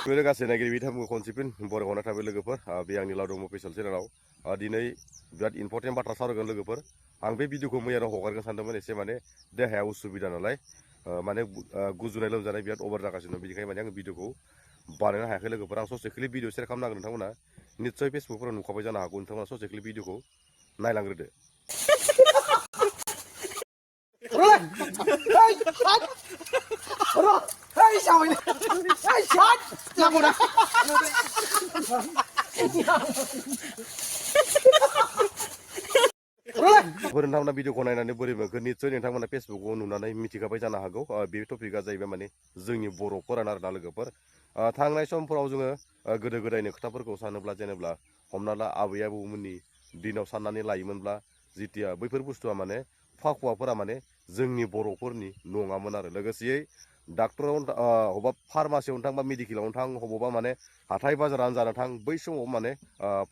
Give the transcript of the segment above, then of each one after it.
Beri kasih negeri bitam konsipin bor kona tabi legapur biang nilau dong official channel dinai biat important batra sarugan legapur ang be video ko muyar hokargan sandaman ese mane deha usubida nalai mane gujunai lomjanai biat over jakasino bidikai mane ang video ko बानायनो हायाखै लोगोफोर आं ससे clip video share खालामनांगोन नोंथांमोना निश्चय फेसबुकफोराव नुखाबाय जानो हागौ नोंथांमोना ससे क्लिप भिडिअखौ नायलांग्रोदो नोंथांमोना भिडिअखौ नायनानै बोरै मोनखो निश्चय नोंथांमोना फेसबुकाव नुनानै मिथिखाबाय जानो हागौ बे टपिकआ जाहैबाय माने जोंनि बर'फोरानो आरोना लोगोफोर थांनाय समफोराव जोङो गोदो गोदायनि खोथाफोरखौ सानोब्ला जेनेब्ला हमना ला आबै आबौमोननि दिनाव साननानै लायोमोनब्ला जितिया बैफोर बुस्थुआ माने फाखुवाफोरा माने जोंनि बर'फोरनि नङामोन आरो लोगोसेयै डाक्टराव अबा फार्मासियावनो थां बा मेडिकेलावनो थां अबावबा माने हाथाय बाजारावनो जानो थां बै समाव माने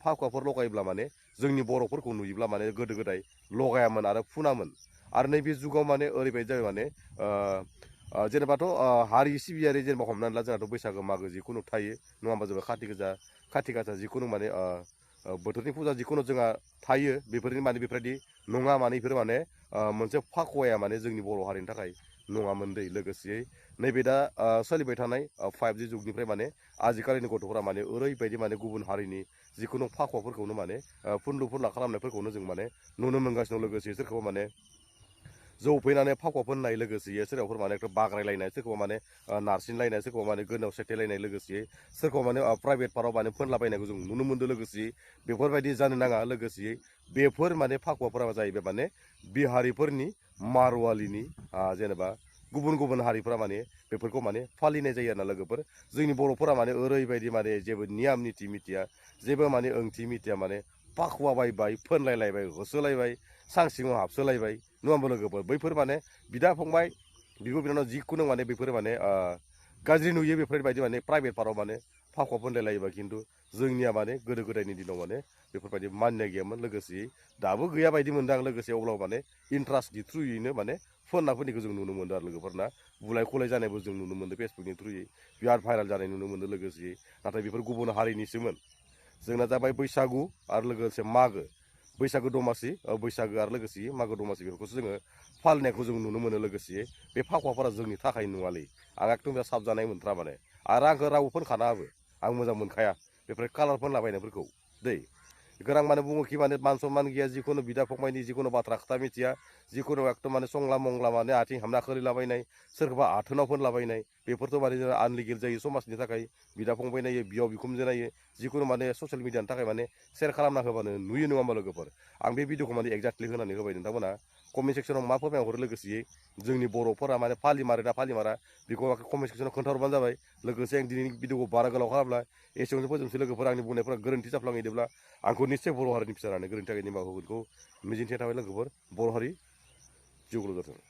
फाखुवाफोर लगायोब्ला माने जोंनि बर'फोरखौ नुयोब्ला माने गोदो गोदाय लगायामोन आरो फुनामोन आरो नैबे जुगाव माने ओरैबायदि जाबाय माने जेनेबाथ' हारि सिबियारि जेनेबा हमनानै ला जोंहाथ' बैसागो मागो जिखुनु थायो नङा होमबा जोङो खाथि गासा जिखुनु माने बोथोरनि फुजा जिखुनु जोंहा थायो बेफोरनि माने बेफोरबायदि नङा माने बेफोर माने मोनसे फाखुवाया माने जोंनि बर' हारिनि थाखाय नङामोन दै लोगोसेयै नैबे दा सोलिबाय थानाय 5G जुगनिफ्राय माने आजिखालिनि गथ'फोरा माने ओरैबायदि माने गुबुन हारिनि जिखुनु फाखुवाफोरखौनो माने फुनलु फुनला खालामनायफोरखौनो जों माने नुनो मोनगासिनो लोगोसे सोरखौबा माने जौ फैनानै फाखुवा फोननाय लोगोसे सोरबाफोर माने बाग्रायलायनाय सोरखौबा माने नारसिनलायनाय सोरखौबा माने गोदोनायाव सेथेलायनाय लोगोसे सोरखौबा माने प्राइभेट पार्टआव माने फोनलाबायनायखौ जों नुनो मोनदों लोगोसे बेफोरबायदि जानो नाङा लोगोसे बेफोर माने फाखुवाफोरा जाहैबाय माने बिहारिफोरनि मारवालिनि जेनेबा गुबुन गुबुन हारिफोरा माने बेफोरखौ माने फालिनाय जायो आरोना लोगोफोर जोंनि बर'फोरा माने ओरैबायदि माने जेबो नियम निथि मिथिया जेबो माने ओंथि मिथिया माने फाखुवा बायबाय फोनलायलायबाय होसोलायबाय सां सिङाव हाबसोलायबाय नङा होमबा लोगोफोर बैफोर माने बिदा फंबाय बिब' बिनानाव जिखुनु माने बेफोर माने गाज्रि नुयो बेफोरबायदि माने प्राइभेट पार्टआव माने फाखुवा फोनलायलायोबा खिन्थु जोंनिया माने गोदो गोदायनि दिनाव माने बेफोरबायदि मानिनाय गैयामोन लोगोसे दाबो गैया बायदि मोनदों आं लोगोसे अब्लाबो माने इन्ट्रेस्टनि थ्रुयैनो माने फोननायफोरनिखौ जों नुनो मोनदों आरो लोगोफोरना बुलाय खलाय जानायबो जों नुनो मोनदों फेसबुकनि थ्रुयै बिराद भाइरेल जानाय नुनो मोनदों लोगोसे नाथाय बेफोर गुबुन हारिनिसोमोन जोंना जाबाय बैसागु आरो लोगोसे मागो बैसागु दमासि बैसागो आरो लोगोसे मागो दमासि बेफोरखौसो जोङो फालिनायखौ जों नुनो मोनो लोगोसे बे फाखुवाफोरा जोंनि थाखाय नङालै आं एकदम बिराद साबजानाय मोनथारा माने आरो आंखौ रावबो फोनखानाबो आं मोजां मोनखाया बेफोर कालार फोनलाबायनायफोरखौ दै बेखौ आं माने बुङोखि माने मान सनमान गैया जिखुनु बिदा फंबायनि जिखुनु बाथ्रा खोथा मिथिया जिखुनु एकदम माने संला मंला माने आथिं हामना खोलैलाबायनाय सोरखौबा आथोनाव फोनलाबायनाय बेफोरथ' माने आनलिगेल जायो समाजनि थाखाय बिदा फंबाय नायो बिहाव बिखुनजो नायो जिखुनु माने ससियेल मिडियानि थाखाय माने शेयार खालामना होबानो नुयो नङा होमबा लोगोफोर आं बे भिडिअखौ माने एक्जाक्टलि होनानै होबाय नोंथांमोना कमेन्ट सेक्सनाव मा फोरमायहरो लोगोसेयै जोंनि बर'फोरा माने फालिमारो ना फालिमारा बेखौ कमेन्ट सेक्सनाव खोन्थाहरबानो जाबाय लोगोसे आं दिनैनि भिडिअखौ बारा गोलाव खालामला एसेयावनो फोजोबनोसै लोगोफोर आंनि बुंनायफोरा गोरोन्थि जाफ्लाङैदोंब्ला आंखौ निस्सय बर' हारिनि फिसा जानानै गोरोन्थि थाखाय निमाहा होगोनखौ मिजिंथिनाय थाबाय लोगोफोर बर' हारि जिउ गोलाव जाथों।